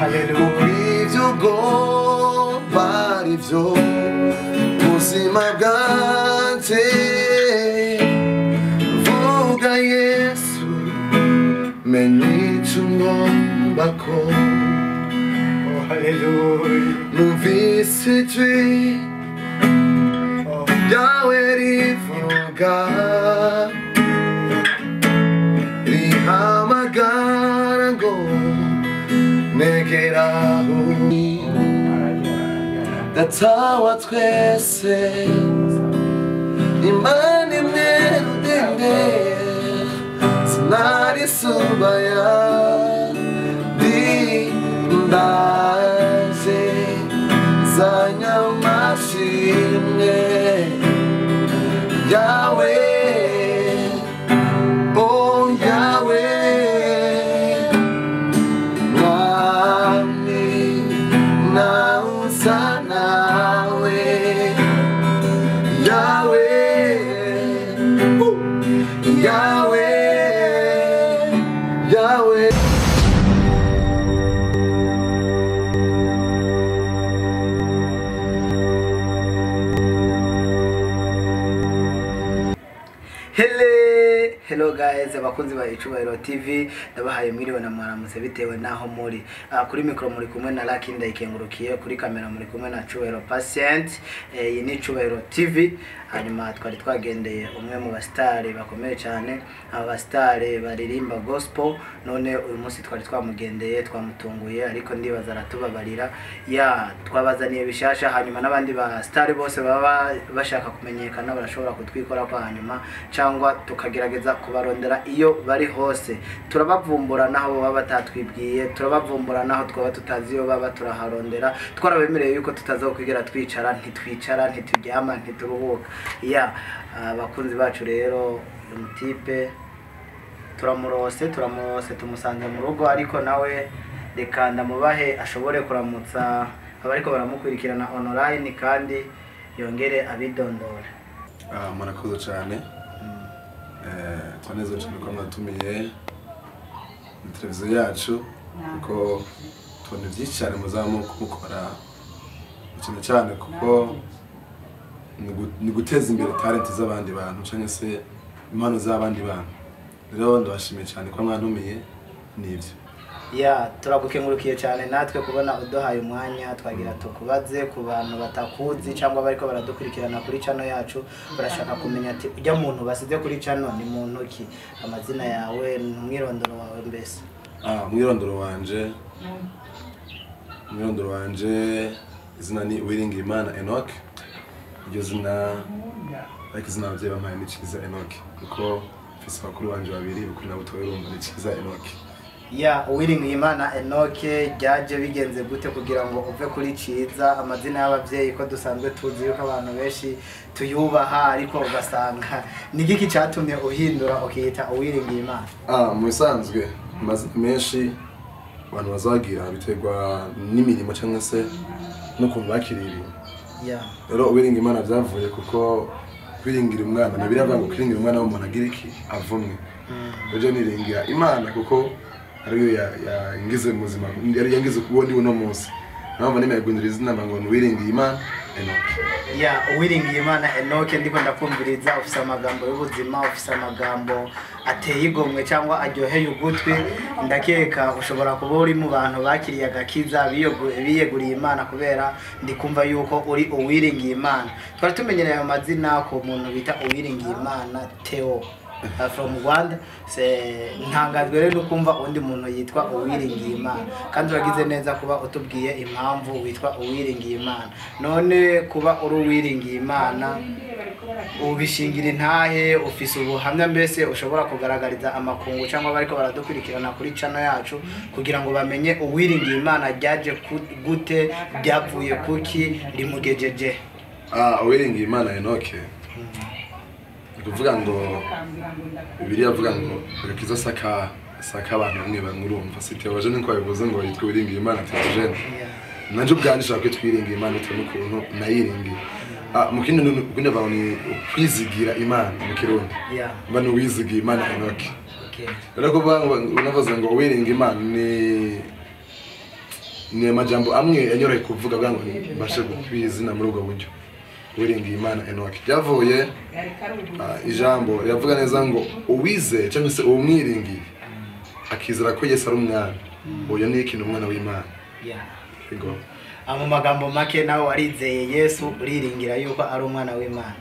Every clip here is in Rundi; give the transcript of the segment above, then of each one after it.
Kuko ivyo ugomba ari vyo buzima bwanje. Vuga Yesu, menye ico ungombako. Numvise ijwi ryawe rivuga, rihamagara ngo negeraho. Data wa twese, Imana imwe rudende, sinarisubaya ndi ndaje nzanye amashimwe yawe, oh Yawe, Mwami nausa nawe, Yawe, Yawe, Yawe. Hello guys, abakunzi ba Icubahiro TV, ndabahaye mwiriwe na mwaramutse bitewe naho muri. Kuri mikro muri kumwe na Lucky Ndayikengurukiye, kuri kamera muri kumwe na Cubahiro Patient. Iyi ni Icubahiro TV. Hanyuma twari twagendeye umwe mu bastare bakomeye cyane, aba bastare baririmba gospel. None uyu munsi twari twamugendeye, twamutunguye, ariko ndibaza aratubabarira. Ya twabazaniye bishasha, hanyuma n'abandi bastare bose baba bashaka kumenyekana barashobora kutwikora kwa hanyuma, cyangwa tukagerageza kubarondera iyo bari hose. Turabavumbura naho baba batatwibwiye, turabavumbura naho twaba tutazi iyo baba, turaharondera. Twarabemereye yuko tutazokwigera twicara, ntitwicara, ntituryama, ntituruhuka. Ya abakunzi bacu rero, umutipe turamurose tumusanze mu rugo, ariko nawe reka ndamubahe ashobore kuramutsa abariko baramukurikirana online kandi yongere abidondora. Murakoze cyane. Twaneze cyane ko mwatumiye mu televiziyo yacu, kuko tubona byinshi cyane muzamu mukora cyane cyane, kuko ni guteza imbere talent z'abandi bantu cyangwa se impano z'abandi bantu. Rero ndabashimiye cyane ko mwantumiye, nivyo. Ya turagukengurukiye cyane natwe kubona uduhaye umwanya. Twagira tukubaze ku bantu batakuzi cyangwa bariko baradukurikirana kuri channel yacu, barashaka kumenya ati ujya muntu basize kuri channel ni muntu ki, amazina yawe, umwirondoro wawe mbese. Umwirondoro wanje izina ni Uwiringiyimana Enoch. Iryo zina ariko izina abavyeyi bampaye ni Ciza Enoch, kuko mfise bakuru banje babiri, Bukuru na Butoyi, urumva ni Ciza Enoch. Ya Uwiringiyimana Enoch, ryaje bigenze gute kugira ngo uve kuri Ciza, amazina y'abavyeyi ko dusanzwe tuzi yuko abantu benshi tuyubaha, ariko ugasanga ni giki catumye uhindura ukiyita Uwiringiyimana? Mu bisanzwe amazina menshi abantu bazagira biterwa n'imirimo cyangwa se n'ukuntu bakiriye ibintu. Rero Uwiringiyimana byavuye kuko kwiringira umwana, na biravuga ngo kwiringira umwana w'umuntu agira iki avumwe. Rero niringira Imana kuko ariyo yangize mu buzima, yari yangize kubo ndi uno munsi. Mpamvu nemeye guhindura izina ngo ni Uwiringiyimana Enoch. Ya Uwiringiyimana Enoch, ndiko ndakumviriza ufise amagambo y'ubuzima, ufise amagambo ateye igomwe cyangwa aryoheye ugutwi. Ndakeka ushobora kuba uri mu bantu bakiriye agakiza, biyeguriye Imana, kubera ndikumva yuko uri Uwiringiyimana. Twari tumenyereye ayo mazina ku muntu bita Uwiringiyimana Theo from Rwanda. Se ntangazwe rero kumva undi muntu yitwa Uwiringiyimana, kandi uragize neza kuba utubwiye impamvu witwa Uwiringiyimana. None kuba uri Uwiringiyimana ubishingira intahe, ufise ubuhamya mbese ushobora kugaragariza amakungu cyangwa bariko baradukurikirana kuri channel yacu kugira ngo bamenye Uwiringiyimana ryaje gute, ryavuye kuki, rimugejeje? Uwiringiyimana Enoch, kuvuga ngo Bibiliya avuga ngo agakiza saka abantu bamwe bamwe, urumva si Theogene nko babivuze ngo yitwa Uwiringiyimana Theogene. Nanje ubwanje nshaka kwitwa Uwiringiyimana bitewe n'ukuntu nayiringiye. Mu kindi bavuga ni ukwizigira Imana mu Kirundi. Mba ni uwizigiye Imana Enoch. Rero kuvuga ngo unavuze ngo uwiringa Imana ni Ni amajambo amwe yanyoroye kuvuga bwa ngo mbashe kwizina muri ubwo buryo. Uwiringiyimana Enoch byavuye ijambo riravuga neza ngo uwizeye cyangwa se uwumwiringiye akizera ko Yesu ari umwana, uyo ni ikintu umwana w'Imana. Yego. Mu magambo make nawe warizeye Yesu uriringira yuko ari umwana w'Imana.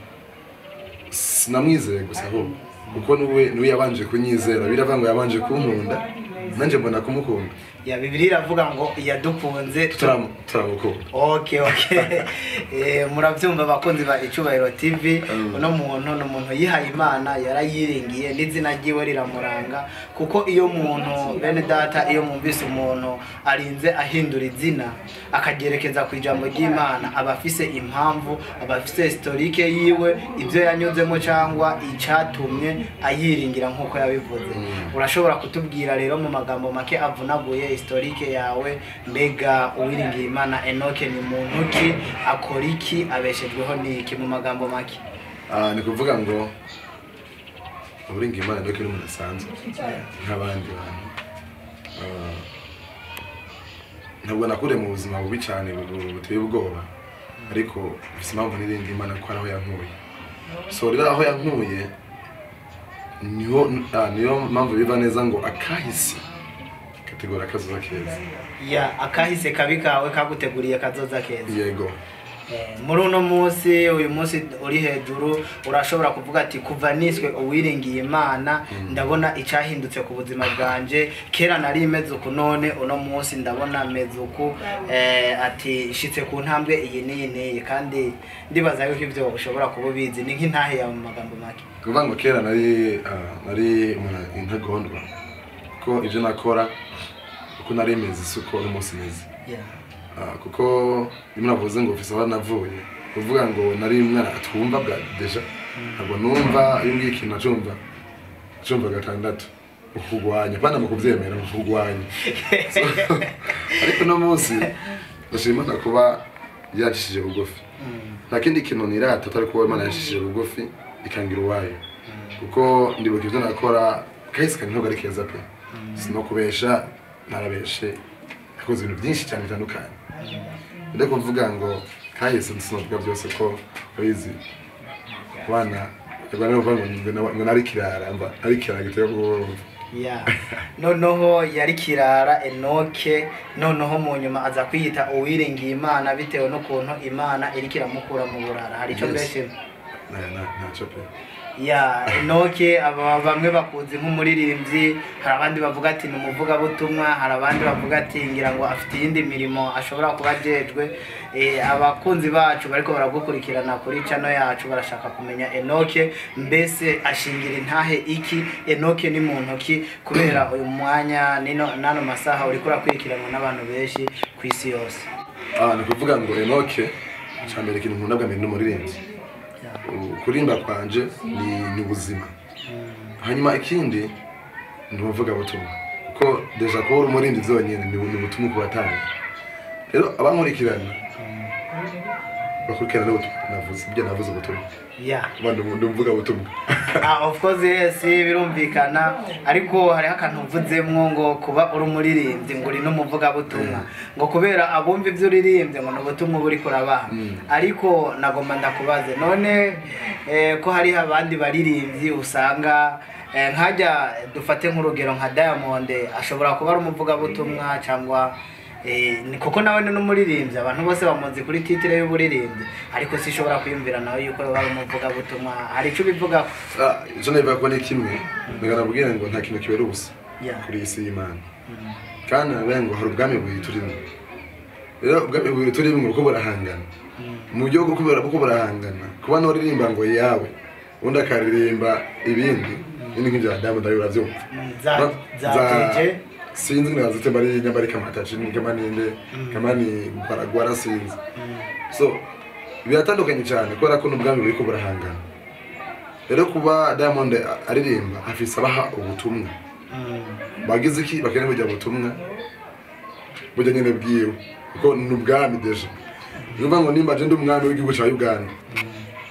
Sinamwizeye gusa ahubwo kuko niwe yabanje kunyizera, biravuga ngo yabanje kunkunda nanje mbona kumukunda. Ya Bibiliya iravuga ngo yadukunze turamukunda. Okay. Murabyumva abakunzi ba Icubahiro TV, uno muntu ni umuntu yihaye Imana, yarayiringiye n'izina ryiwe riramuranga, kuko iyo muntu bene data iyo mwumvise umuntu arinze ahindura izina akagerekeza ku ijambo ry'Imana, aba afise impamvu, aba afise historique yiwe, ibyo yanyuzemo cyangwa icatumye ayiringira nkuko yabivuze. Urashobora kutubwira rero mu magambo make avunaguye historique yawe, mbega Uwiringiyimana Enoch ni muntu ki, akora iki, abeshejweho niki mu magambo make? Ni kuvuga ngo Uwiringiyimana Enoch ni umuntu asanzwe nk'abandi bantu. Ntabwo nakuriye mu buzima bubi cyane buteye ubwoba, ariko mfise impamvu niringiye Imana ko ari aho yankuye. So rero aho yankuye niyo mpamvu biva neza ngo akahise kategura kazoza keza. Ya akahise kabi kawe kaguteguriye kazoza keza. Yego. Muri uno munsi, uyu munsi uri hejuru, urashobora kuvuga ati kuva niswe uwiringiye Imana ndabona icyahindutse ku buzima bwanje, kera nari meze uku none uno munsi ndabona meze uku, ati shitse ku ntambwe iyi n'iyi n'iyi, kandi ndibaza yuko ibyo ushobora kuba ubizi, ni nk'intahe yawe mu magambo make. Kuvuga ngo kera nari umuntu intagondwa, kuko ibyo nakora uko nari meze si uko uno munsi meze. Kuko iyo navuze ngo ufise aho navuye, kuvuga ngo nari umwana atumva bwa deja, ntabwo numva iyo ngiye ikintu nacumva gatandatu ukugwanya, bana mu kuvyemera mu kugwanya. Ariko no munsi ndashima Imana kuba yacishije bugufi. Nta kindi kintu nirata atari kuba Imana yacishije bugufi ikangira uwayo, kuko ndibuka ivyo nakora kahise kantu ntabwo ari keza pe. Sinokubesha, narabeshe, nakoze ibintu byinshi cyane bitandukanye. Ndeko mvuga ngo kahise sinovuga byose ko abizi bana ngo nari kirara, mba nari kirara giteye ubwoba. Ya noneho yari kirara Enoch, noneho mu nyuma aza kwiyita Uwiringiyimana bitewe n'ukuntu Imana iriko iramukura mu burara. Hari icyo mbese? Ntacyo pe. Ya Enoch aba bamwe bakunze nk'umuririmbyi, hari abandi bavuga ati ni umuvugabutumwa, hari abandi bavuga ati ngira ngo afite iyindi mirimo ashobora kuba ajejwe. Abakunzi bacu bariko baragukurikirana kuri channel yacu barashaka kumenya Enoch mbese ashingira intahe iki, Enoch ni muntu ki, kubera uyu mwanya nino nano masaha uriko urakurikiranwa n'abantu benshi ku isi yose. Ni kuvuga ngo Enoch cyambere ikintu nkunda bwa mbere n'umuririmbyi. Kurimba kwanje ni ubuzima. Hanyuma ikindi ni umuvugabutumwa, kuko deja ko uri umuririmbyi byonyine ni ubutumwa kubatanga. Rero abankurikirana bakurikirana n'ubutumwa navuze, ibyo navuze ubutumwa. Abantu ndumvuga ubutumwa. Of course yes, birumvikana, ariko hariho akantu mvuzemwo ngo kuba uri umuririmbyi ngo uri n'umuvugabutumwa, ngo kubera abumva ibyo uririmbye ngo n'ubutumwa buri kurabaha. Ariko nagomba ndakubaze none ko hariho abandi baririmbyi usanga nkajya dufate nk'urugero nka Diamond ashobora kuba ari umuvugabutumwa cyangwa kuko nawe ni n'umuririmbyi, abantu bose bamuzi kuri titre y'uburirimbyi, ariko sishobora kwiyumvira nawe yuko ari umuvugabutumwa. Hari icyo ubivuga? Icyo nabivuga ko ni kimwe, nabwira ngo nta kintu kibera ubusa kuri iyi si y'Imana. Kandi nabwira ngo hari ubwami bubiri turimo. Rero ubwami bubiri turimo kuko burahangana. Mu buryo bwo kuko burahangana, kuba n'uririmba ngo yawe, undi akaririmba ibindi, ni nk'ibya Diamond urabyumva. Za DJ sinzi ngo bari nyambari kamatachi kama ninde kama ni gwaragwara sinzi. So biratandukanye cyane kubera ko n'ubwami buri ko burahangana. Rero kuba Diamond aririmba afise abaha ubutumwa, bagize iki bakene kujya ubutumwa burya nyene bwiwe, kuko n'ubwami deja. Numva ngo nimba je ndi umwami w'igihugu ca Uganda,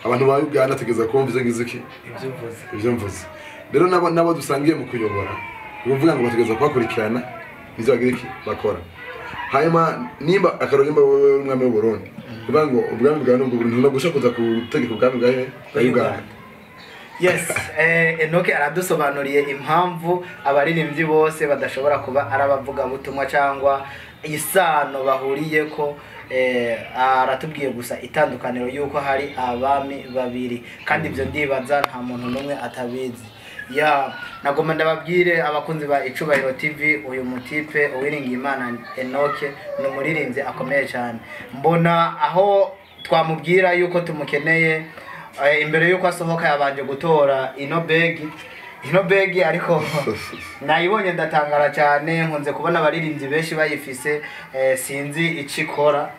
abantu ba Uganda tegeza kumva ivyo ngize iki ivyo mvuze. Rero nabo dusangiye mu kuyobora, uvuga ngo bategeza kubakurikirana ivyo bagira iki bakora. Hanyuma nimba akarogimba wewe umwami w'u Burundi, bivuga ngo ubwami bwawe n'ubwo Burundi ntugusha kuza gutegeka ubwami bwawe bwa Uganda. Yes, Enoke aradusobanuriye impamvu abaririmbyi bose badashobora kuba ari abavugabutumwa cyangwa isano bahuriyeko. Aratubwiye gusa itandukaniro yuko hari abami babiri, kandi ibyo ndibaza nta muntu n'umwe atabizi. Ya, nagomba ndababwire abakunzi ba Icubahiro TV, uyu mutipe Uwiringiyimana Enoke ni umuririmbyi akomeye cyane. Mbona aho twamubwira yuko tumukeneye, imbere yuko asohoka yabanje gutora ino begi, ariko nayibonye ndatangara cyane. Nkunze kubona abaririmbyi benshi bayifise, sinzi icyo ikora.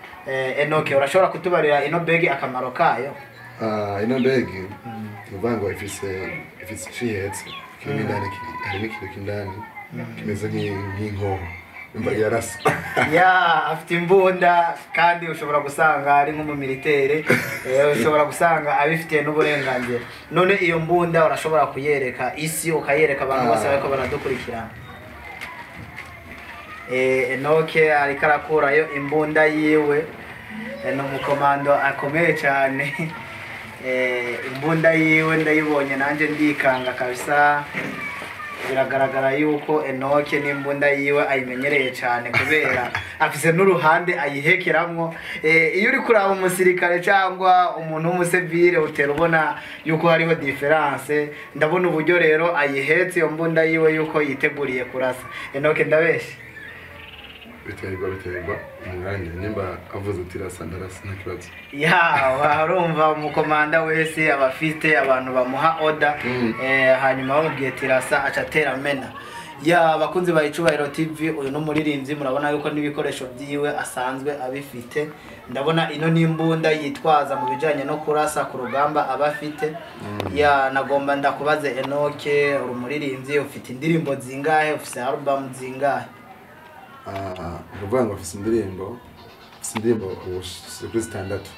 Enoke, urashobora kutubarira ino begi akamaro kayo? Ino begi ni ukuvuga ngo ifise icyo ihetse kirimo indani, harimo ikintu k'indani kimeze nk'inkoho, imva yarasa. Ya, afite imbunda kandi ushobora gusanga ari nk'umumilitere, ushobora gusanga abifitiye n'uburenganzira. None iyo mbunda urashobora kuyereka isi, ukayereka abantu bose bariko baradukurikirana. Enoke ariko arakurayo imbunda yiwe, ni umukomando akomeye cyane. Imbunda yiwe ndayibonye nanjye ndikanga kabisa. Biragaragara yuko Enoke n'imbunda yiwe ayimenyereye cyane, kubera afise n'uruhande ayihekeramwo. Iyo uri kuraba umusirikare cyangwa umuntu w'umusivile utera ubona yuko hariho difference. Ndabona uburyo rero ayihetse iyo mbunda yiwe yuko yiteguriye kurasa. Enoke, ndabeshe? Biterwa umwanya, nimba avuze ati rasa ndarasa nta kibazo. Ya, urumva umukomanda wese aba afite abantu bamuha order, hanyuma bamubwiye ati rasa aca atera amena. Ya, abakunzi ba Icubahiro TV, uyu ni umuririmbyi, murabona yuko n'ibikoresho byiwe asanzwe abifite. Ndabona ino n'imbunda yitwaza mu bijanye no kurasa ku rugamba aba afite. Ya, nagomba ndakubaze Enoke, uri umuririmbyi, ufite indirimbo zingahe, ufite album zingahe? Ukuvuga ngo afise indirimbo ubu kuri zitandatu.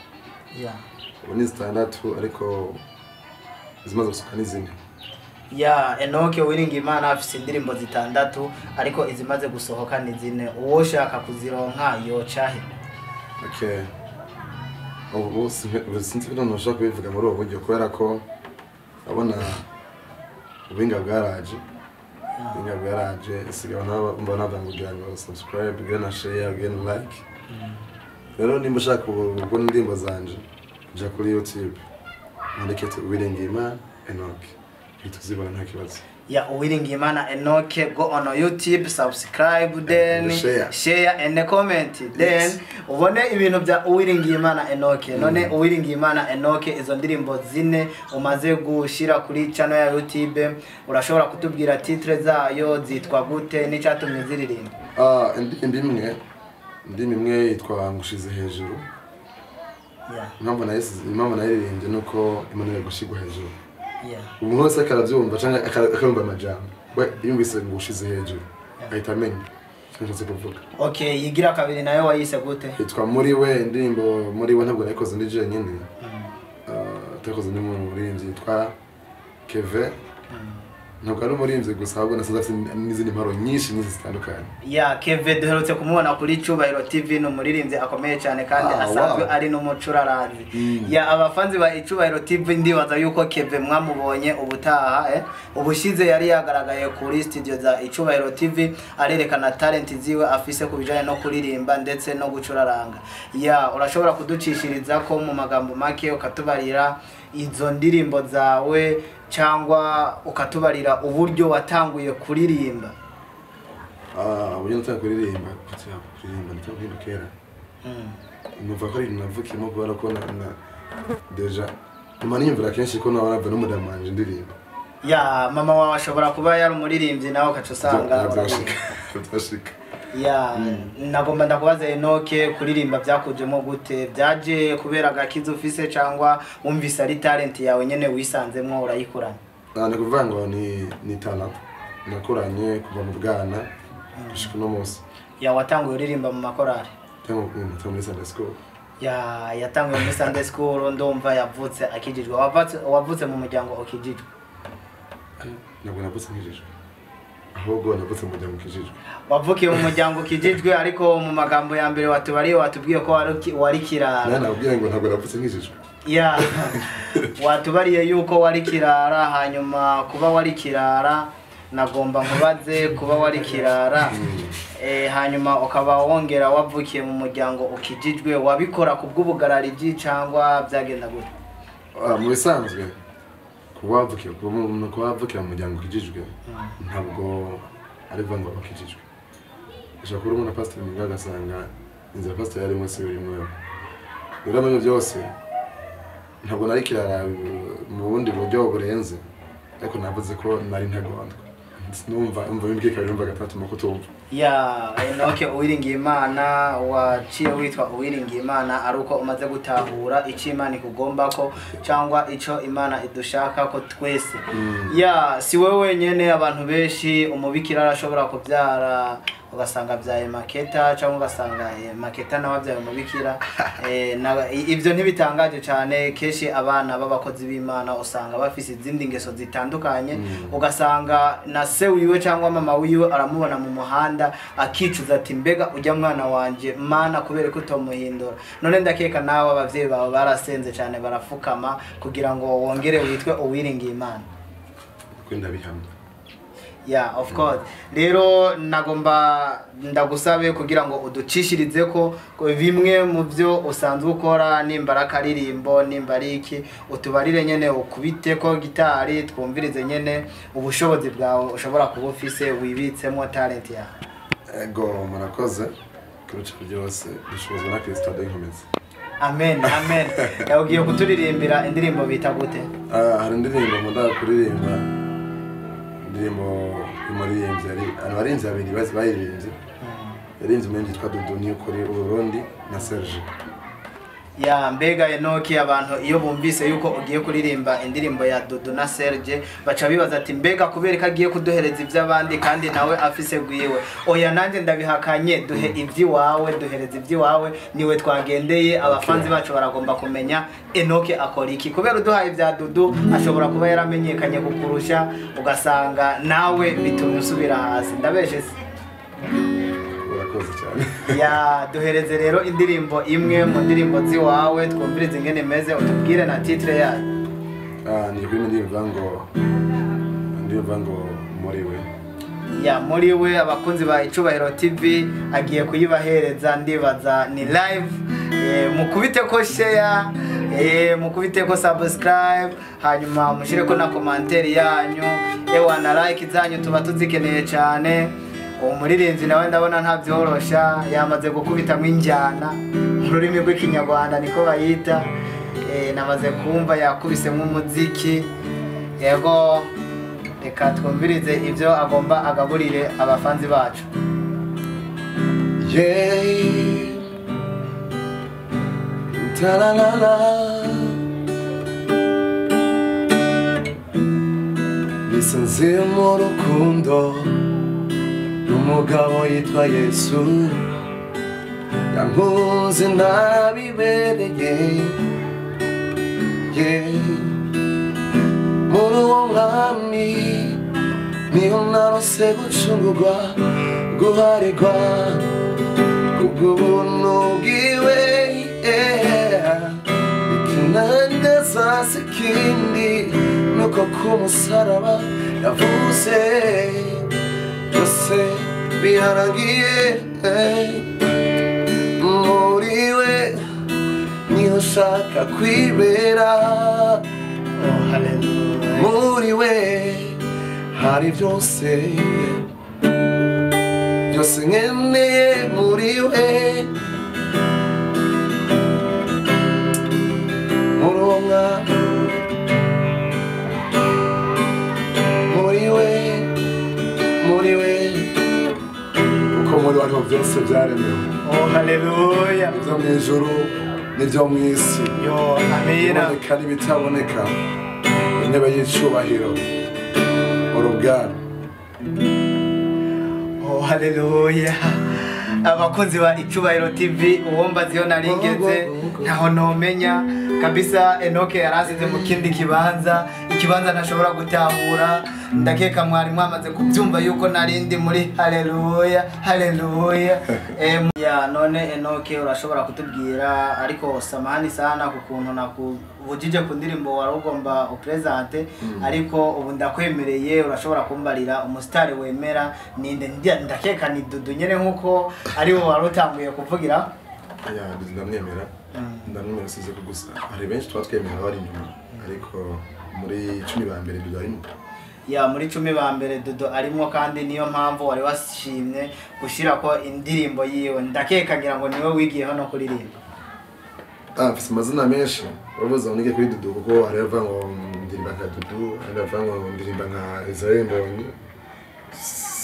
Ya. Ubu ni zitandatu, ariko zimaze gusohoka ni zine. Ya, Enoke Uwiringiyimana afise indirimbo zitandatu, ariko izimaze gusohoka ni zine. Uwo ushaka kuzironka yoca he? Okay. Ubu sinzi ibintu ntushobora kubivuga muri ubu buryo, kubera ko abona ubuhinga bwaraje. Ubuhinga bwaraje, isigaye mbona kugira ngo subscribe, ugire na share, ugire na like. Rero nimba ushaka kubona indirimbo zanje, jya kuri YouTube wandike Uwiringiyimana Enoke, uhita uzibona nta kibazo. Ya, Uwiringiyimana Enoke, go on YouTube, subscribe, then share and comment, then ubone ibintu bya Uwiringiyimana Enoke. None Uwiringiyimana Enoke, izo ndirimbo zine umaze gushira kuri channel ya YouTube, urashobora kutubwira titre zayo, zitwa gute n'icyatumye ziririmba? Indirimbo imwe yitwa Ngushize Hejuru. Impamvu nayiririmbye nuko Imana gushigwa hejuru. Umuntu wese akarabyumva cyangwa akarumva amajambo, we yumvise ngo ushize hejuru ahita amenya icyo nshatse kuvuga. Okay, yigira kabiri nayo wayise gute? Yitwa Muri We. Indirimbo Muri We ntabwo nayikoze ndi jenyine, takoze n'umuririmbyi yitwa Keve. Ntabwo ari umuririmbyi gusa, ahubwo nasanze afite n'izindi mpano nyinshi nyinshi zitandukanye. Ya, Keve duherutse kumubona kuri Cubahiro TV, ni umuririmbyi akomeye cyane kandi asanzwe ari n'umucuraranzi. Ya, abafanzi ba Icubahiro TV ndibaza yuko Keve mwamubonye ubutaha, ubushize yari yagaragaye kuri studio za Icubahiro TV arerekana talent ziwe afise ku bijanye no kuririmba ndetse no gucuraranga. Ya, urashobora kuducishiriza ko mu magambo make ukatubarira izo ndirimbo zawe, cyangwa ukatubarira uburyo watanguye kuririmba? Uburyo natanguye kuririmba, kuririmba kera. Numva ko ari ibintu navukiyemo, kubera ko deja mama niyumvira kenshi ko nawe arava n'umudamu wanje ndirimba. Ya, mama wawe ashobora kuba yari umuririmbyi nawe ukaca usanga byashika. Ya, nagomba ndakubaza Enoke, kuririmba byakujemo gute? Byaje kubera agakiza ufise cyangwa wumvise ari talent yawe nyene wisanzemwo urayikurana? Ni kuvuga ngo ni talent nakuranye kuva mu bwana gushika uno munsi. Ya, watanguye uririmba mu makorari? Natanguye muri Sunday school. Ya, yatanguye muri Sunday school, ndumva yavutse akijijwe. Wavutse mu muryango ukijijwe? Ntabwo navutse nkijijwe. Ahubwo navutse mu muryango ukijijwe. Wavukiye mu muryango ukijijwe, ariko mu magambo ya mbere watubariye watubwiye ko wari kirara. Nakubwiye ngo ntabwo navutse nkijijwe. Ya, watubariye yuko wari kirara, hanyuma kuba wari kirara nagomba nkubaze kuba wari kirara hanyuma ukaba wongera wavukiye mu muryango ukijijwe, wabikora ku bw'ubugarariji cyangwa byagenda gute? Mu bisanzwe kuba wavukira mu muryango ukijijwe ntabwo ari kuvuga ngo bakijijwe. Ushobora kuba uri na pasiteri mugabo ugasanga inzira pasiteri yarimo si urimo. Rero muri byose ntabwo nari kirara mu bundi buryo burenze, ariko navuze ko nari ntagondwa. Numva bimbwiye kabiri, numva gatatu nuko tumva. Ya, Enoke Uwiringiyimana, waciye witwa Uwiringiyimana ari uko umaze gutahura icyo Imana ikugomba ko cyangwa icyo Imana idushaka ko twese. Ya, si wowe wenyene, abantu benshi umubikira arashobora kubyara ugasanga abyaye Maketa cyangwa ugasanga Maketa nawe abyaye umubikira. Ibyo ntibitangaje cyane, kenshi abana b'abakozi b'Imana usanga bafise izindi ngeso zitandukanye, ugasanga na se wiwe cyangwa mama wiwe aramubona mu muhanda akicuza ati mbega ujya mwana wanje Mana kubera ko utomuhindura. None ndakeka nawe abavyeyi bawe barasenze cyane barafukama kugira ngo wongere witwe Uwiringiyimana. Ndabihamya. Yeah, of course. Rero nagomba ndagusabe kugira ngo uducishirize ko bimwe mu byo usanzwe ukora, nimba ari akaririmbo nimba ari iki, utubarire nyene ukubite ko gitari twumvirize nyene ubushobozi bwawe ushobora kuba ufise wibitsemo talent yawe. Ego, murakoze. Kuruca byose dushobozwa na Kristo adukomeza. Amen, amen. Ugiye kuturirimbira indirimbo bita gute? Hari indirimbo nkunda kuririmba, indirimbo y'umuririmbyi ari abaririmbyi babiri bazi bayiririmbye. Yaririmbye umuririmbyi yitwa Dudu Niyukuri Uburundi na Serge. Ya, mbega Enoki, abantu iyo bumvise yuko ugiye kuririmba indirimbo ya Dudu na Serge baca bibaza ati mbega kubera ko agiye kuduhereza iby'abandi kandi nawe afise gwiwe. Oya, nanjye ndabihakanye, duhe iby'iwawe, duhereze iby'iwawe, niwe twagendeye. Abafanzi bacu baragomba kumenya Enoki akora iki, kubera uduhaye ibya Dudu ashobora kuba yaramenyekanye kukurusha, ugasanga nawe bitumye usubira hasi. Ndabeshe se? Urakoze cyane. Ya, duhereze rero indirimbo imwe mu ndirimbo ziwawe twumvirize ingene imeze, utubwire na titre yayo. Ni kuri ndirimbo ngo muri we. Ya, muri we. Abakunzi ba Icubahiro TV agiye kuyibahereza, ndibaza ni live. Mukubite ko share, mukubite ko subscribe, hanyuma mushireko na commentaire yanyu, ewa na like zanyu tuba tuzikeneye cyane. Uwo muririmbyi nawe ndabona ntabyorosha, yamaze gukubitamo injyana mu rurimi rw'ikinyarwanda niko bayita. Namaze kumva yakubisemo umuziki. Yego, reka twumvirize ibyo agomba agaburire abafanzi bacu. Yeah. Ta la la la. Nisanze mu rukundo n'umugabo yitwa Yesu, yankunze ntabibereye. Yeah. Muri uwo mwami niho narose gucungurwa, guharirwa kubw'ubuntu bwiwe. Ikinangaza si ikindi nuko ku musaraba yavuze byose birarangiye. Muri we niho nshaka kwibera. Oh, hallelujah. Muri we hari byose, byose nkeneye muri we. Muri uwo mwami, muri we, muri we, kuko muri we ariho byose byaremewe. Oh, hallelujah. Ibyo mu ijuru n'ibyo mu isi. Yo, amina. Ibiboneka n'ibitaboneka, intebe y'icubahiro, urubwami. Oh, hallelujah. Abakunzi ba Icubahiro TV, uwomba ziyo naringeze ntaho nomenya kabisa. Enoke yarasize mu kindi kibanza. Ikibanza ntashobora gutahura. Ndakeka mwari mwamaze kubyumva yuko narindi muri haleluya haleluya. Ya none Enoke, urashobora kutubwira, ariko samahani sana ku kuntu nakubujije ku ndirimbo wari ugomba upresente, ariko ubu ndakwemereye, urashobora kumbarira umusitari wemera ninde? Ndakeka ni Dudu nyene nkuko ari wo wari utanguye kuvugira. Ya, Dudu ndamwemera. Ndamwemera size ko gusa hari benshi tuba twemera bari inyuma, ariko muri 10 ba mbere Dudu arimo. Ya, muri 10 ba mbere Dudu arimo, kandi niyo mpamvu wari washimye gushira ko indirimbo yiwe. Ndakeka ngira ngo niwe wigiye hano kuririmba. Mfise amazina menshi. Uravuze ngo nige kuri Dudu kuko hari abavuga ngo ndirimba nka Dudu, hari abavuga ngo ndirimba nka Israel Mbonyi.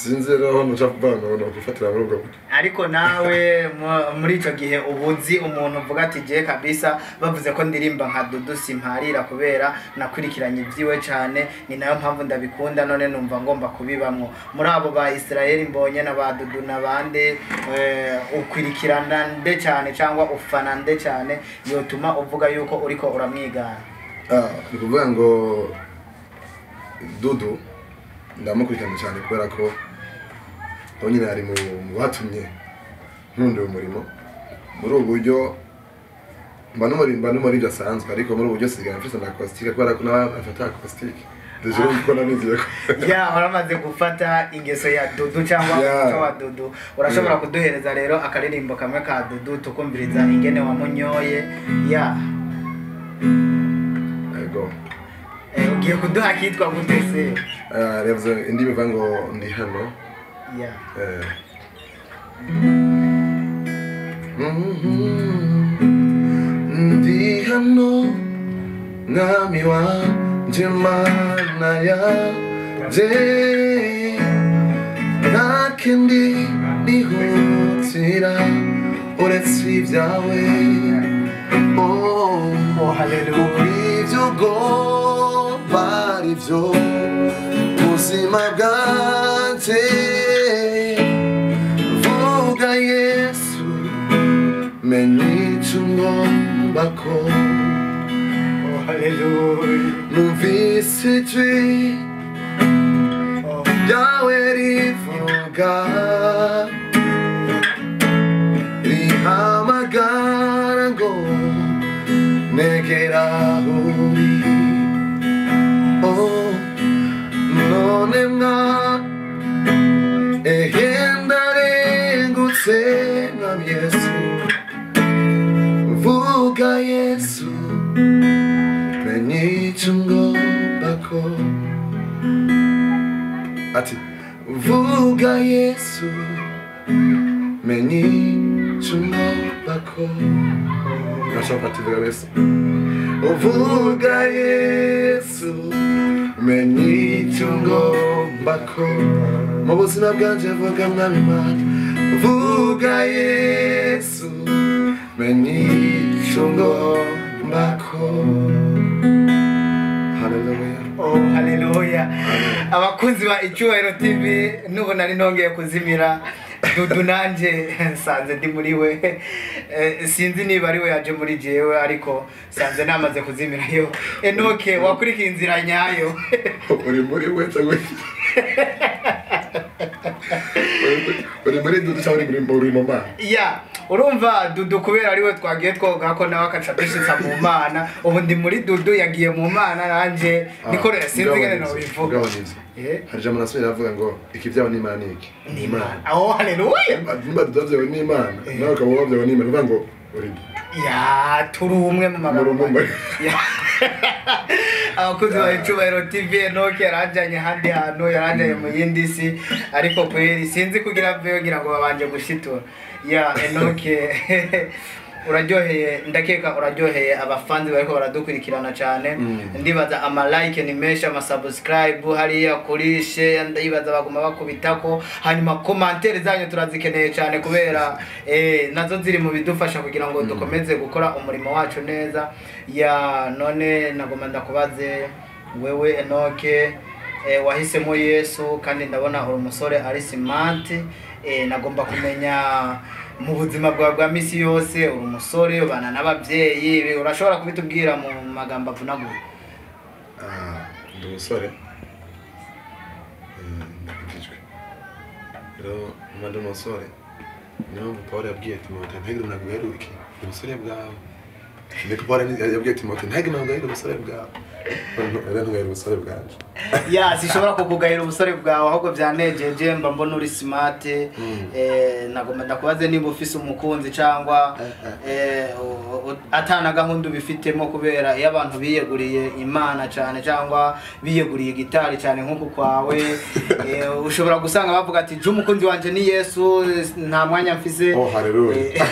Sinzi rero aho nca kuvuga ngo nokwifatira muri ubwo buryo. Ariko nawe muri ico gihe ubuzi umuntu uvuga ati je kabisa bavuze ko ndirimba nka Dudu simparira kubera nakurikiranye ibyiwe cyane, ni nayo mpamvu ndabikunda, none numva ngomba kubibamwo. Muri abo ba Israel Mbonye na ba Dudu n'abandi, ukurikirana nde cyane cyangwa ufana nde cyane yotuma uvuga yuko uriko uramwigana? Ni kuvuga ngo Dudu ndamukurikirana cyane kubera ko nawe nyine ari mu batumye nkunda uyu murimo. Muri ubu buryo mba n'umuri bidasanzwe, ariko muri ubu buryo sigaye mfise na acoustic kubera ko nawe afata acoustic. Deje urumva ko naniziye ko Ya, waramaze gufata ingeso ya Dudu cyangwa umuco wa Dudu. Urashobora kuduhereza rero akaririmbo kamwe ka Dudu tukumviriza ingene wamunyoye? Ya. Ego. Ugiye kuduha kitwa gute se? Yavuze indirimbo ivuga ngo ndi hano. Ya. Ndi hano mwami wanje Mana yanje, nta kindi nihutira uretse ibyawe. Oh, haleluya. Kuko ibyo ugomba ari byo buzima bwanje. Vuga Yesu, menya icyo ungomba ko. Oh, haleluya. Numvise ijwi ryawe rivuga, rihamagara ngo negera aho uri. Oh, none mwa ehe ndarengutse mwami Yesu. Vuga Yesu, menya icyo ungomba ko. Ati vuga Yesu, menya icyo ungomba ko. Nashaka kuvuga Yesu. Vuga Yesu, menya icyo ungomba ko. Mu buzima bwanje vuga mwami Mana. Vuga Yesu, menya icyo ungomba ko. Haleluya. Oh, haleluya. Abakunzi ba Icyubahiro TV, nubu nari nongeye kuzimira Dudu nanje nsanze ndi muri we. Sinzi niba ari we yaje muri jewe, ariko sanze namaze kuzimirayo. Enoke, wakurikiye inzira nyayo. Uri muri we cyangwa uri muri Dudu cyangwa uri mu Mana? Ya, urumva Dudu kubera ari we twagiye twoga ko nawe akaca dushitsa mu Mana. Ubu ndi muri Dudu yagiye mu Mana, nanje niko sinzi ngene no bivuga. Hari ijambo nasubira avuga ngo iki byabo ni Imana iki. Ni Imana. Oh, haleluya. Nimba Dudu avyawe ni Imana, nawe ukaba wavyawe ni Imana, uvuga ngo uri Ya, turi umwe mu magambo. Ya. Abakunzi ba Icyubahiro TV, Enoke yaranjanye ahandi hantu, yaranjanye mu yindi si, ariko kweri sinzi kugira mveyo ngira ngo babanje gushitura. Ya, Enoke uraryoheye, ndakeka uraryoheye abafanzi bariko baradukurikirana cyane. Ndibaza ama like ni menshi, ama subscribe hariya kuri share, ndibaza baguma bakubitako. Hanyuma commentaire zanyu turazikeneye cyane kubera nazo ziri mu bidufasha kugira ngo dukomeze gukora umurimo wacu neza. Ya, none nagoma ndakubaze wewe Enoke, wahisemo Yesu kandi ndabona uri umusore ari smart. Nagomba kumenya mu buzima bwawe bwa misi yose, uri umusore ubana n'ababyeyi, urashobora kubitubwira mu magambo avunaguye? Ndi umusore, ndakijijwe. Rero mba ndi umusore, niyo mpamvu Pawulo yabwiye Timote ntihagire umuntu aguheruke ubusore bwawe. Niko Pawulo yabwiye Timote ntihagire umuntu aguhera ubusore bwawe. Rero ntugahera ubusore bwanje. Ya, sishobora kukugahira ubusore bwawe, ahubwo byanejeje mba mbona uri smart. Nagomba ndakubaze niba ufise umukunzi cyangwa atana gahunda ubifitemo, kubera iyo abantu biyeguriye Imana cyane cyangwa biyeguriye gitari cyane nk'uku kwawe, ushobora gusanga bavuga ati je umukunzi wanje ni Yesu, nta mwanya mfise. Oh, haleluya.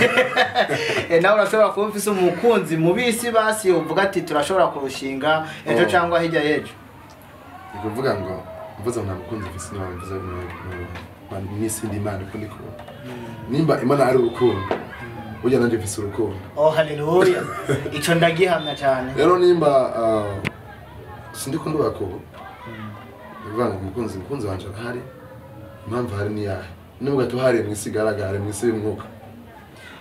Nawe urashobora kuba ufise umukunzi mubisi, basi uvuga ati turashobora kurushinga ejo cyangwa hirya y'ejo. Ni kuvuga ngo mvuze ngo nta mukunzi mfise, niba mvuze n'isindi Imana uko ndiko. Nimba Imana ari urukundo, burya nanjye mfise urukundo. Oh, haleluya. Ico ndagihamya cyane. Rero nimba sindiko ndubaka ubu, ni ukuvuga ngo umukunzi wanje arahari, impamvu ahari ni yahe? Nubwo atuhariye mw'isi igaragara, ari mw'isi y'umwuka.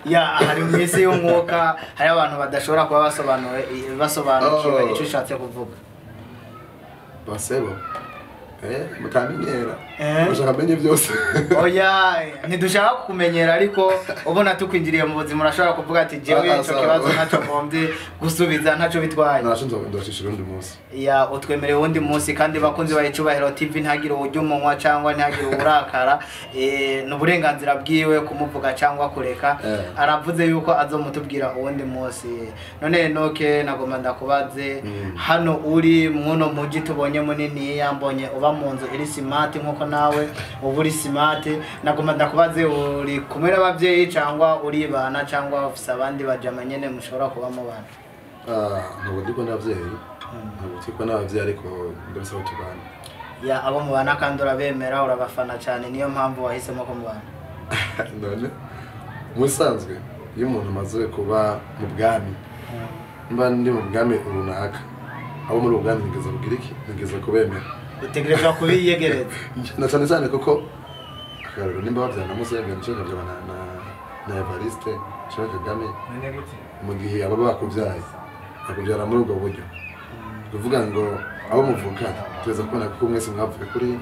Ya, hari mu isi y'umwuka, hari abantu badashobora kuba basobanukiwe icyo ushatse kuvuga. Basebo. Mutamenyera. Mushaka menye byose. Oya, ntidushaka kukumenyera, ariko ubona tukwinjiriye mu buzima urashobora kuvuga ati jewe ico kibazo ntacyo ngombye gusubiza, ntacyo bitwaye. Ntacyo ndashishira undi munsi. Ya, utwemereye undi munsi. Kandi bakunzi ba Icubahiro TV, ntagire uburyo umunwa cyangwa ntagire uburakara, ni uburenganzira bwiwe kumuvuga cyangwa kureka. Aravuze yuko azomutubwira uwundi munsi. None Enoke, nagomba ndakubaze, hano uri muno muji tubonye munini, yambonye uba mu nzu iri smart nkuko nawe uba uri smart, nagomba ndakubaze uri kumwe n'abavyeyi cyangwa uribana cyangwa ufise abandi bajama nyene mushobora kuba mubana? Ntabwo ndi kumwe n'abavyeyi. Ntabwo turi kumwe n'abavyeyi, ariko ndabisaba tubana. Ya, abo mubana kandi urabemera, urabafana cyane, niyo mpamvu wahisemo ko mubana. None musanzwe iyo umuntu amaze kuba mu bwami, mba ndi mu bwami runaka, abo muri ubwo bwami nigeze kugira iki? Nigeze kubemera. Utegerezwa kubiyegereza. Na cyane cyane kuko akarero nimba babyana na Museveni cyangwa babyana na Evariste cyangwa Kagame, mu gihe aba bakubyaye bakubyara muri ubwo buryo, kuvuga ngo abo muvukana tuza kubona kuko mwese mwavuye kuri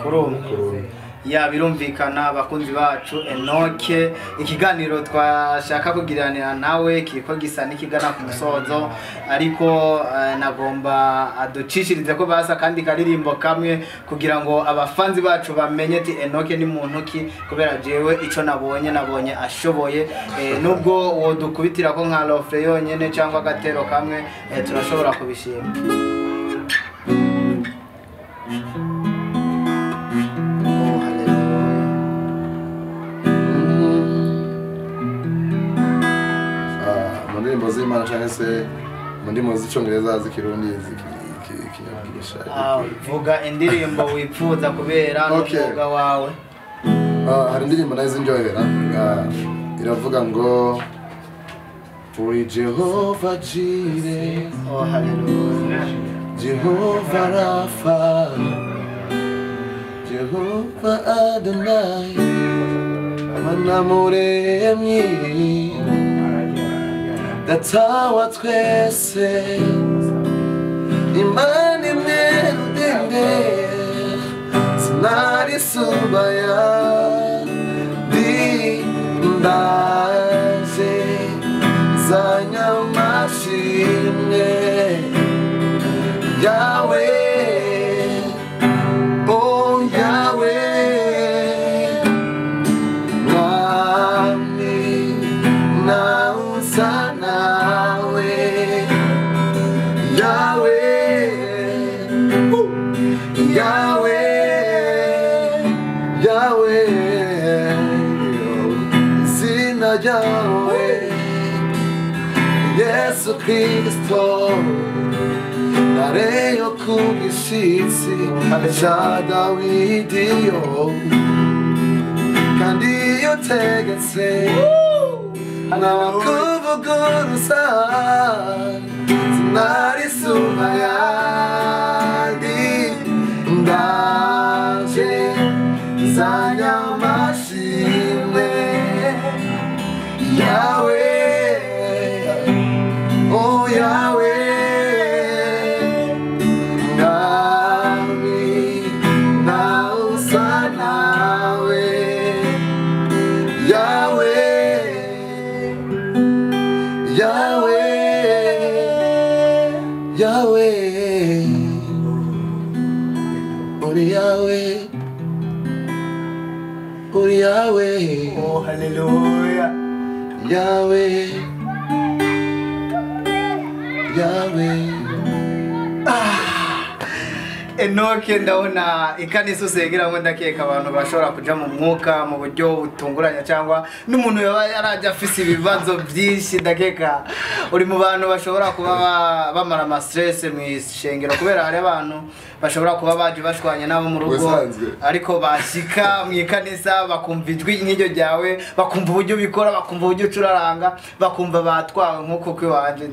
umwe. Ya, birumvikana abakunzi bacu, Enoke ikiganiro twashaka kugiranira nawe kiriko gisa n'ikigana ku musozo, ariko nagomba aducishirize ko basa kandi karirimbo kamwe kugira ngo abafanzi bacu bamenye ati Enoke ni muntu ki, kubera jewe ico nabonye ashoboye. Nubwo wo dukubitira ko nka lofre yonyene cyangwa agatero kamwe, turashobora kubishima. Mu z'Imana cyangwa se mu ndimi z'icyongereza, z'ikirundi, z'ikinyabwisha. Vuga indirimbo wipfuza kubera n'umwuga wawe. Hari indirimbo nayo zinjohera, iravuga ngo uri Jehova Jireh, oh haleluya, Jehova Rafa, Jehova Adonai, Mana muremyi, Data wa twese, Imana imwe rudende, sinarisubaya, ndi ndaje, nzanye amashimwe Yahweh, oh Yahweh, Mwami nausa nawe, Yahweh, Yahweh, Yahweh, izina ryawe Yesu Kristo, nareyo ku gishyitsi cya Dawidi, kandi iyo utegetse ntawakuvuguruza, sinarisumba yandi, ndaje nzanye amashimwe Yahweh, oh Yahweh, Yahweh, Yahweh, uri Yahweh, uri Yahweh. Oh, hallelujah. Yahweh, Yahweh. Enoke, ndabona ikanisa usengeramo, ndakeka abantu bashobora kuja mu mwuka mu buryo butunguranye, cyangwa n'umuntu yaba yarajya afise ibibazo byinshi, ndakeka uri mu bantu bashobora kuba bamara ama stress mu ishengero, kubera hari abantu bashobora kuba baje bashwanye nabo mu rugo, Ubusanzwe. ariko bashika mu ikanisa bakumva ijwi nk'iryo ryawe, bakumva uburyo ubikora, bakumva uburyo ucuraranga, bakumva batwawe nk'uko kwiwanje.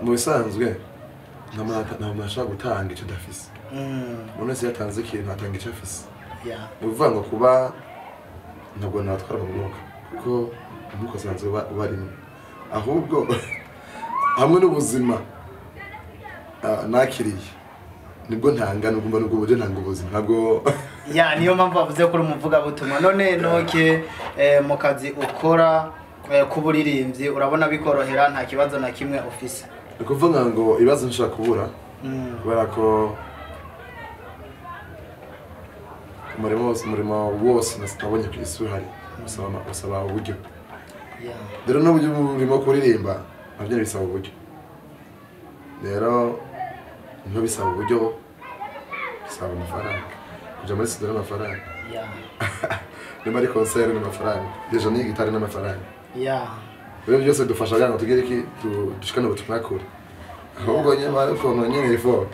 Mu bisanzwe nta muntu ashobora gutanga icyo adafise. Umuntu wese iyo atanze ikintu atanga icyo afise. Ni ukuvuga ngo kuba ntabwo natwara mu mwuka, kuko umwuka usanzwe ubarimo, ahubwo hamwe n'ubuzima nakiriye nibwo ntanga, nubwo nubwo buryo ntanga ubuzima ntabwo. Ya, niyo mpamvu bavuze ko uri umuvugabutumwa. None Enoke, mu kazi ukora k'uburirimbyi, urabona bikorohera, nta kibazo na kimwe ufise? Ni ukuvuga ngo ibibazo nshobora kubura, kubera ko umurimo wose nabonye ku isi uhari usaba uburyo. Rero n'uburyo burimo kuririmba nabyo bisaba uburyo. Rero niho bisaba uburyo, bisaba amafaranga, kuja muri studio n'amafaranga, niba ari concert n'amafaranga, déjà n'iyi gitari n'amafaranga. Rero byose bidufasha kugira ngo tugere iki, dushikane ubutumwa kure, ahubwo nyamara ukuntu nyine ifo.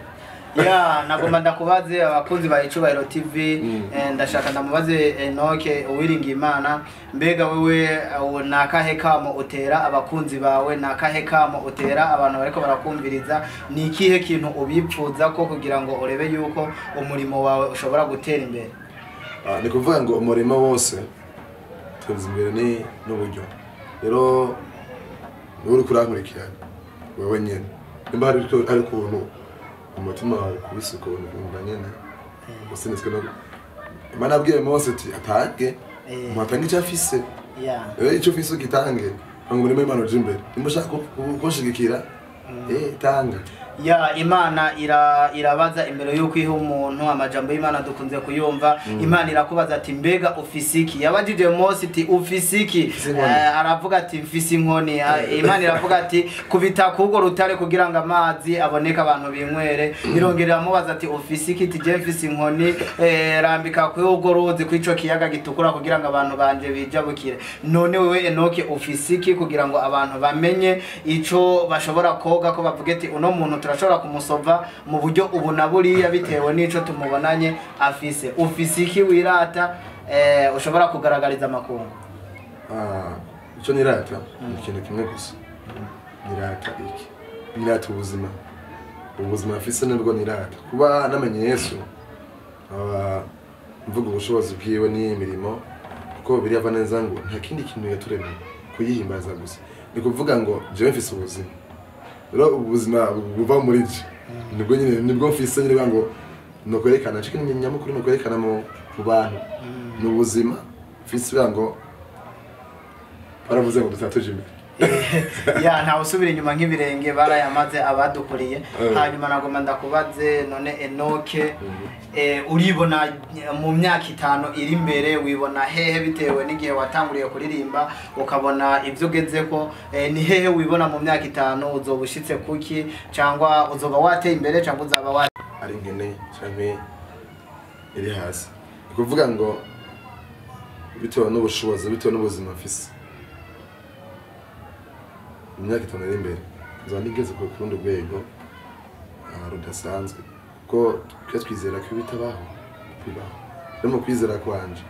Ya, nagomba ndakubaze, abakunzi ba Icubahiro TV, ndashaka ndamubaze Enoke Uwiringiyimana, mbega wewe ni akahe kamo utera abakunzi bawe, ni akahe kamo utera abantu bariko barakumviriza, ni ikihe kintu ubipfuza ko kugira ngo urebe yuko umurimo wawe ushobora gutera imbere? Ni kuvuga ngo umurimo wose teza imbere ni n'uburyo. Rero niba uriko urankurikirana wewe nyene, nimba hari ukuntu umutima wawe ukubise, ukuntu wumva nyene usinitswe no Imana abwiye Mose ati atange, umuntu atange icyo afise. Rero icyo ufise ugitange ngo umurimo w'Imana uje imbere. Nimba ushaka kunshigikira, tanga. Ya, Imana irabaza imbere y'uko iha umuntu. Amajambo y'Imana dukunze kuyumva. Imana irakubaza ati: "Mbega ufise iki?" Yabajije Mose iti: "Ufise iki?" Mfise inkoni. Aravuga ati: "Mfise inkoni." Imana iravuga ati: "Kubita k'urwo rutare kugira ngo amazi aboneke, abantu binywere." Irongera iramubaza ati: "Ufise iki?" Ati: "Je mfise inkoni." "Rambika kuri urwo ruzi, kw'ico kiyaga gitukura, kugira ngo abantu banje bijabukire." None wewe Enoke, ufise iki kugira ngo abantu bamenye ico bashobora koga ko bavuge ati: "Uno muntu turashobora kumusova mu buryo ubu na buriya bitewe n'ico tumubonanye afise"? Ufise iki wirata, ushobora kugaragariza amakungu? Icyo nirata ni ikintu kimwe gusa. Nirata iki? Nirata ubuzima. Ubuzima mfise nibwo nirata, kuba namenye Yesu, nkaba mvuga ubushobozi bwiwe n'iyi mirimo, kuko biriya neza ngo nta kindi kintu yaturemeye kuyihimbaza gusa. Ni kuvuga ngo jewe mfise ubuzima. Rero ubuzima buva muri je nibwo nyine, nibwo mfise nyine ngo nokwerekana. Ico kintu nyamukuru nokwerekana mu bantu ni ubuzima mfise, kugira ngo baravuze ngo dutatuje imbere. Ya, ntawe usubira inyuma nk'ibirenge, barayamaze abadukuriye. Hanyuma nagomba ndakubaze, none Enoke, uribona mu myaka 5 iri imbere, wibona hehe bitewe n'igihe watanguriye kuririmba, ukabona ibyo ugezeko? Ni hehe wibona mu myaka 5? Uzoba ushitse kuki, cyangwa uzoba wateye imbere, cyangwa uzaba wa Ari nkene canke iri hasi, ni ukuvuga ngo bitewe n'ubushobozi, bitewe n'ubuzima mfise, mu myaka 5 iri imbere nzaba nigeze ku rundi rwego rudasanzwe, kuko twe twizera ko bitabaho bibaho. Rero mu kwizera kwanje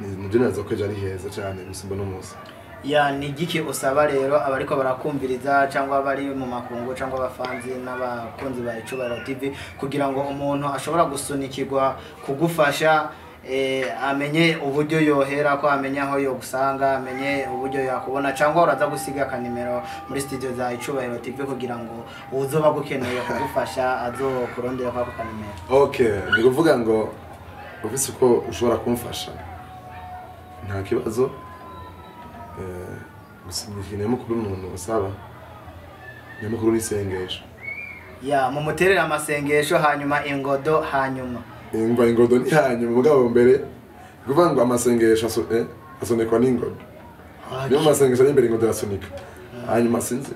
nibyo naza ko ejo ari heza cyane gusumba no munsi. Ya, ni igiki usaba rero abariko barakumviriza, cyangwa bari mu makungu, cyangwa abafanzi n'abakunzi ba Icubahiro TV, kugira ngo umuntu ashobora gusunikirwa kugufasha, amenye uburyo yohera ko amenye aho yogusanga, amenye uburyo yakubona, cyangwa uraza gusiga akanimero muri studio za Icubahiro TV kugira ngo uzoba gukeneye kugufasha azokurondera kwako kanimero? Okay, ni kuvuga ngo ufise uko ushobora kumfasha nta kibazo. Gusa nyamukuru umuntu usaba nyamukuru n'isengesho. Ya, mumuterere amasengesho, hanyuma ingodo, hanyuma ingodo ni hanyuma, mugabo mbere kuvuga ngo amasengesho asunikwa n'ingodo. Niyo masengesho ari imbere, ingodo irasunika. Hanyuma sinzi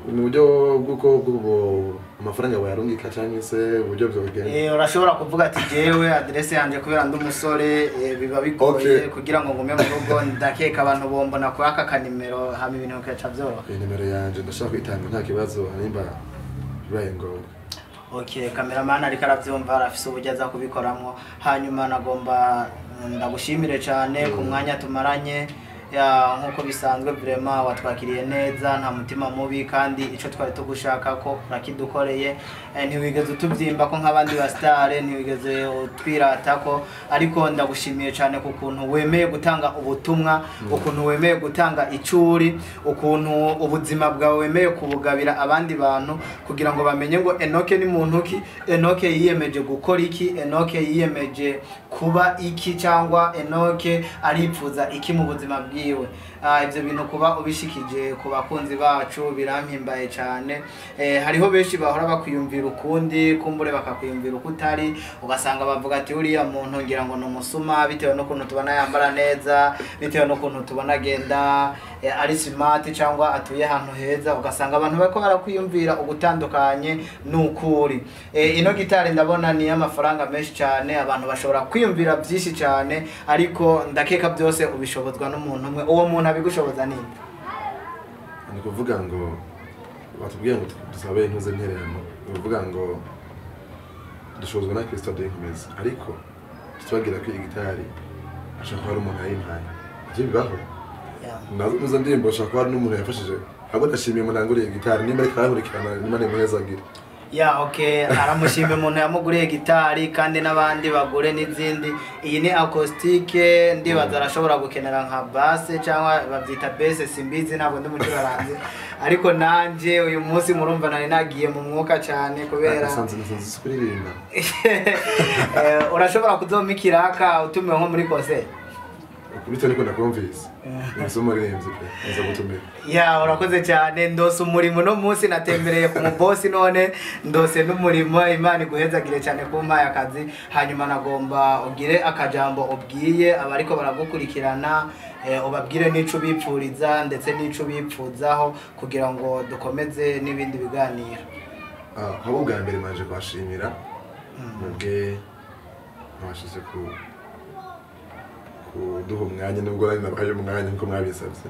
mu buryo bw'uko amafaranga bayarungika cyangwa se uburyo byogenda. Urashobora kuvuga ati jewe adresse yanje kubera ndi umusore, biba bigoye kugira ngo ngume mu rugo, ndakeka abantu bombona kuri aka kanimero, hama ibintu bikaca byoroha. Nimero yanje ndashaka kuyitanga nta kibazo, nimba bibaye ngombwa. Okay, cameraman ariko aravyumva, arafise uburyo aza kubikoramwo. Hanyuma nagomba ndagushimire cyane ku mwanya tumaranye. Ya, nkuko bisanzwe vraiment watwakiriye neza, nta mutima mubi, kandi ico twari tugushaka ko urakidukoreye. Ntiwigeze utubyimba ko nk'abandi ba star, ntiwigeze utwirata ko, ariko ndagushimiye cyane ku kuntu wemeye gutanga ubutumwa, ukuntu wemeye gutanga icuri, ukuntu ubuzima bwawe wemeye kubugabira abandi bantu kugira ngo bamenye ngo Enoke ni muntu ki, Enoke yiyemeje gukora iki, Enoke yiyemeje kuba iki, cyangwa Enoke aripfuza iki mu buzima bwiwe. Ibyo bintu kuba ubishikije ku bakunzi bacu birampimbaye cyane. Hariho benshi bahora bakwiyumvira ukundi, kumbure bakakwiyumvira uko utari, ugasanga bavuga ati uriya muntu ngira ngo ni umusuma, bitewe n'ukuntu tubona yambara neza, bitewe n'ukuntu tubona agenda ari smart cyangwa atuye ahantu heza, ugasanga abantu bariko barakwiyumvira ugutandukanye n'ukuri. Ino gitari ndabona ni y'amafaranga menshi cyane, abantu bashobora kwiyumvira byinshi cyane, ariko ndakeka byose ubishobozwa n'umuntu umwe. Uwo muntu abigushoboza ninde? Ni kuvuga ngo batubwiye ngo dusabe intuze ntererano, ni kuvuga ngo dushobozwa na Kristo adukomeza, ariko tubagira ko iyi gitari ashobora kuba ari umuntu yayimpaye. Ibyo bibaho. Nazo ndirimbo ashobora kuba ari n'umuntu yafashije. Ahubwo ndashimiye umuntu yanguriye gitari, nimba ariko arankurikirana, nimba ni muheza agira. Ya, okay, aramushimye umuntu yamuguriye gitari, kandi n'abandi bagure n'izindi. Iyi ni acoustique, ndibaza arashobora gukenera nka basse cyangwa babyita basse, simbizi ntabwo ndi mucuraranzi, ariko nanje uyu munsi murumva nari nagiye mu mwuka cyane kubera nasanze kuririmba. Urashobora kuzompa ikiraka utumiwe nko muri concert? Bitewe n'uko nakumvise nzi umuririmbyi pe, nza gutumira. Ya, urakoze cyane. Ndose umurimo no munsi natembereye ku mubosi, none ndose n'umurimo. Imana iguhezagire cyane kumpaye akazi. Hanyuma nagomba ugire akajambo ubwiye abariko baragukurikirana, ubabwire n'ico ubipfuriza ndetse n'ico ubipfuzaho kugira ngo dukomeze n'ibindi biganiro. Habo ubwa mbere manje kubashimira mwebwe mwashize kuduha umwanya, nubwo nari nabahaye umwanya nkuko mwabisabye,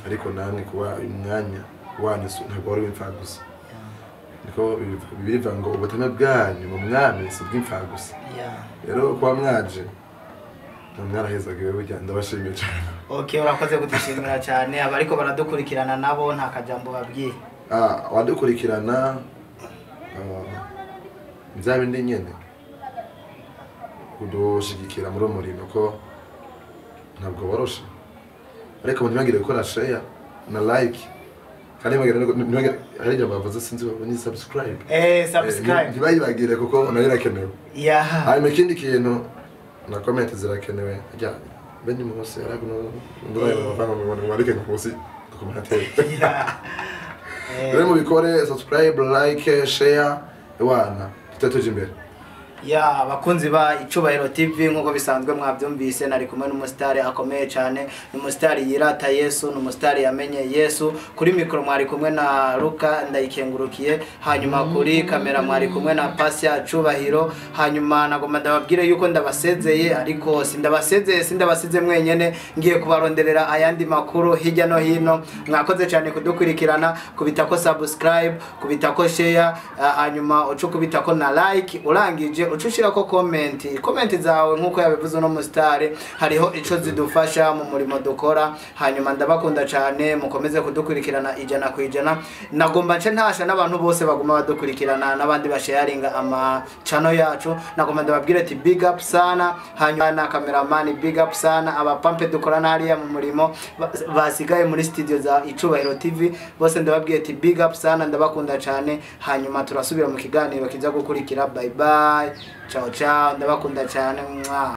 ariko namwe kuba umwanya wanyu ntabwo wari w'imfagusa. Niko bibiva ngo ubutumwa bwanyu mu mwami si ubw'imfagusa. Rero kuba mwaje mwarahezagiwe burya, ndabashimiye cyane. Okay, urakoze kudushimira cyane. Abariko baradukurikirana nabo nta kajambo babwiye? Abadukurikirana bya bindi nyene kudushigikira muri uwo murimo ko ntabwo boroshe, ariko ntibagire gukora share na like, kandi ntibagire hari ijambo bavuze sinzi ni subscribe. Subscribe ntibayibagire kuko nayo irakenewe. Hanyuma ikindi kintu na comment zirakenewe. Ajya benye munsi ariko nduraye bavanga mu barike munsi commentaire. Rero mubikore subscribe, like, share, wana tutatoje imbere. Ya, abakunzi ba Icubahiro TV nkuko bisanzwe mwabyumvise, nari kumwe n'umusitari akomeye cyane, n'umusitari yirata Yesu, n'umusitari yamenye Yesu. Kuri mikoro mwari kumwe na Luka Ndayikengurukiye, hanyuma kuri kamera mwari kumwe na Pasia Cubahiro. Hanyuma nagomba ndababwire yuko ndabasezeye, ariko sindabasezeye, sindabasize mwenyene, ngiye kubaronderera ayandi makuru hirya no hino. Mwakoze cyane kudukurikirana, kubitako subscribe, kubitako share, hanyuma ucu kubitako na like, urangije ucushirako comment zawe nkuko yabivuze no musitari, hariho ico zidufasha mu murimo dukora. Hanyuma ndabakunda cyane, mukomeze kudukurikirana 100%. Nagomba nce ntasha n'abantu bose baguma badukurikirana n'abandi basharinga ama channel yacu. Nagomba ndababwire ati big up sana. Hanyuma na cameraman big up sana, abapampe dukorana hariya mu murimo basigaye muri studio za Icubahiro TV bose ndababwiye ati big up sana, ndabakunda cyane. Hanyuma turasubira mu kiganiro kiza gukurikira. Bye bye, ciao ciao, ndabakunda cyane. Mwa.